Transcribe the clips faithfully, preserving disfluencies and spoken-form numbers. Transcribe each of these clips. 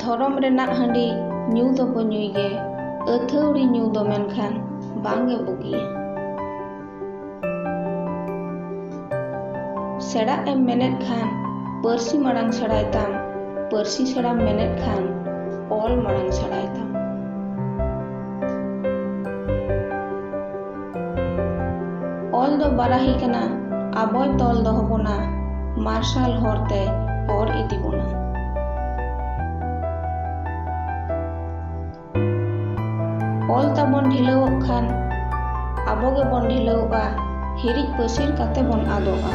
ᱫᱷᱚᱨᱚᱢ ᱨᱮᱱᱟᱜ ᱦᱟᱺᱰᱤ ᱧᱩ ᱫᱚᱵᱚ ᱧᱩᱭ ᱜᱮ, ᱟᱹᱛᱷᱟᱹᱣᱲᱤ ᱧᱩ ᱫᱚ ᱢᱮᱱᱠᱷᱟᱱ ᱵᱟᱝ ᱜᱮ ᱵᱩᱜᱤᱭᱟ᱾ ᱥᱮᱬᱟᱜ ᱮᱢ ᱢᱮᱱᱮᱫ ᱠᱷᱟᱱ ᱯᱟᱹᱨᱥᱤ ᱢᱟᱲᱟᱝ ᱥᱮᱬᱟᱭ ᱛᱟᱢ, ᱯᱟᱹᱨᱥᱤ ᱥᱮᱬᱟᱢ ᱢᱮᱱᱮᱫ ᱠᱷᱟᱱ ᱚᱞ ᱢᱟᱲᱟᱝ ᱥᱮᱬᱟᱭ ᱛᱟᱢ᱾ ᱚᱞ ᱫᱚ ᱵᱟᱨᱟᱦᱤ ᱠᱟᱱᱟ, ᱟᱵᱚᱭ ᱛᱚᱞ ᱫᱚᱦᱚ ᱵᱚᱱᱟ, ᱢᱟᱨᱥᱟᱞ ᱦᱚᱨ ᱛᱮ ᱚᱨ ᱤᱫᱤ ᱵᱚᱱᱟ᱾ ᱚᱞ ᱛᱟᱵᱚᱱ ᱰᱷᱤᱞᱟᱹᱣᱚᱜ ᱠᱷᱟᱱ ᱟᱵᱚ ᱜᱮᱵᱚᱱ ᱰᱷᱤᱞᱟᱹᱣᱚᱜᱼᱟ, ᱦᱤᱨᱤᱡ ᱯᱟᱹᱥᱤᱨ ᱠᱟᱛᱮ ᱵᱚᱱ ᱟᱫᱚᱜᱼᱟ᱾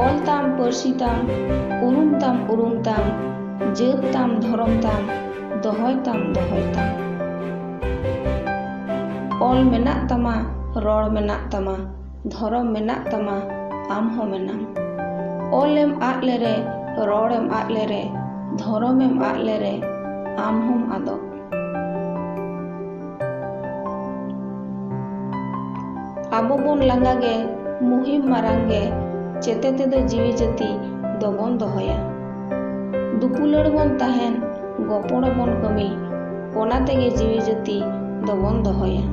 ᱚᱞ ᱛᱟᱢ, ᱯᱟᱹᱨᱥᱤ ᱛᱟᱢ, ᱩᱨᱩᱢ ᱛᱟᱢ, ᱩᱨᱩᱢ ᱛᱟᱢ, ᱡᱟᱹᱛ ᱛᱟᱢ, ᱫᱷᱚᱨᱚᱢ ᱛᱟᱢ, ᱫᱚᱦᱚᱭ ᱛᱟᱢ, ᱫᱚᱦᱚᱭ ᱛᱟᱢ᱾ ᱚᱞ ᱢᱮᱱᱟᱜ ᱛᱟᱢᱟ, ᱨᱚᱲ ᱢᱮᱱᱟᱜ ᱛᱟᱢᱟ, ᱫᱷᱚᱨᱚᱢ ᱢᱮᱱᱟᱜ ᱛᱟᱢᱟ, ᱟᱢ ᱦᱚᱸ ᱢᱮᱱᱟᱢ᱾ ᱚᱞ ᱮᱢ ᱟᱫ ᱞᱮᱨᱮ, ᱨᱚᱲ ᱮᱢ ᱟᱫ ᱞᱮᱨᱮ, ᱫᱷᱚᱨᱚᱢ ᱮᱢ ᱟᱫ ᱞᱮᱨᱮ, ᱟᱢ ᱦᱚᱸᱢ ᱟᱫᱚᱜ᱾ ᱟᱵᱚ ᱵᱚᱱ ᱞᱟᱸᱜᱟ ᱜᱮ, ᱢᱩᱦᱤᱢ ᱢᱟᱨᱟᱝ ᱜᱮ, ᱪᱮᱛᱮ ᱛᱮᱫᱚ ᱡᱤᱣᱤ ᱡᱟᱹᱛᱤ ᱫᱚᱵᱚᱱ ᱫᱚᱦᱚᱭᱟ᱾ ᱫᱩᱯᱩᱞᱟᱹᱲ ᱵᱚᱱ ᱛᱟᱦᱮᱱ, ᱜᱚᱯᱚᱲ ᱵᱚᱱ ᱠᱟᱹᱢᱤ, ᱚᱱᱟ ᱛᱮᱜᱮ ᱡᱤᱣᱤ ᱡᱟᱹᱛᱤ ᱫᱚᱵᱚᱱ ᱫᱚᱦᱚᱭᱟ᱾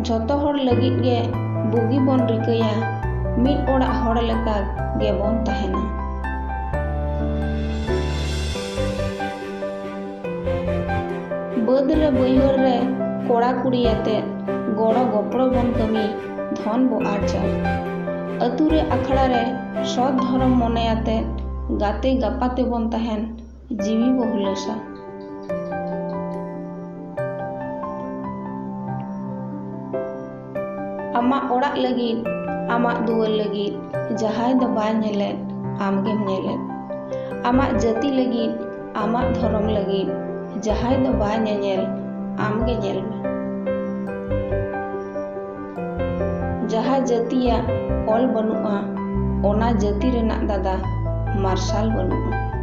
ᱡᱷᱚᱛᱚ ᱦᱚᱲ ᱞᱟᱹᱜᱤᱫ ᱜᱮ ᱵᱩᱜᱤ ᱵᱚᱱ ᱨᱤᱠᱟᱹᱭᱟ, ᱢᱤᱫ ᱚᱲᱟᱜ ᱦᱚᱲ ᱞᱮᱠᱟ ᱜᱮᱵᱚᱱ ᱛᱟᱦᱮᱱᱟ᱾ ᱵᱟᱹᱫᱽ ᱨᱮ ᱵᱟᱹᱭᱦᱟᱹᱲ ᱨᱮ ᱠᱚᱲᱟ ᱠᱩᱲᱤ ᱟᱛᱮ ᱜᱚᱲᱚ ᱜᱚᱯᱲᱚ ᱵᱚᱱ ᱠᱟᱹᱢᱤ, ᱫᱷᱚᱱ ᱵᱚ ᱟᱨᱡᱟᱣ᱾ ᱟᱹᱛᱩ ᱨᱮ ᱟᱠᱷᱲᱟ ᱨᱮ ᱥᱚᱛ ᱫᱷᱚᱨᱚᱢ ᱢᱚᱱᱮ ᱟᱛᱮ ᱜᱟᱛᱮ ᱜᱟᱯᱟᱛᱮ ᱵᱚᱱ ᱛᱟᱦᱮᱱ, ᱡᱤᱣᱤ ᱵᱚ ᱦᱩᱞᱟᱹᱥᱟ᱾ ᱟᱢᱟᱜ ᱚᱲᱟᱜ ᱞᱟᱹᱜᱤᱫ, ᱟᱢᱟᱜ ᱫᱩᱣᱟᱹᱨ ᱞᱟᱹᱜᱤᱫ ᱡᱟᱦᱟᱸᱭ ᱫᱚ ᱵᱟᱭ ᱧᱮᱞᱮᱫ, ᱟᱢ ᱜᱮᱢ ᱧᱮᱞᱮᱫ᱾ ᱟᱢᱟᱜ ᱡᱟᱹᱛᱤ ᱞᱟᱹᱜᱤᱫ, ᱟᱢᱟᱜ ᱫᱷᱚᱨᱚᱢ ᱞᱟᱹᱜᱤᱫ ᱡᱟᱦᱟᱸᱭ ᱫᱚ ᱵᱟᱭ ᱧᱮᱧᱮᱞ, ᱟᱢ ᱜᱮ ᱧᱮᱞ ᱢᱮ᱾ ᱡᱟᱦᱟᱸ ᱡᱟᱹᱛᱤᱭᱟᱜ ᱚᱞ ᱵᱟᱹᱱᱩᱜᱼᱟ, ᱚᱱᱟ ᱡᱟᱹᱛᱤ ᱨᱮᱱᱟᱜ ᱫᱟᱫᱟ ᱢᱟᱨᱥᱟᱞ ᱵᱟᱹᱱᱩᱜᱼᱟ᱾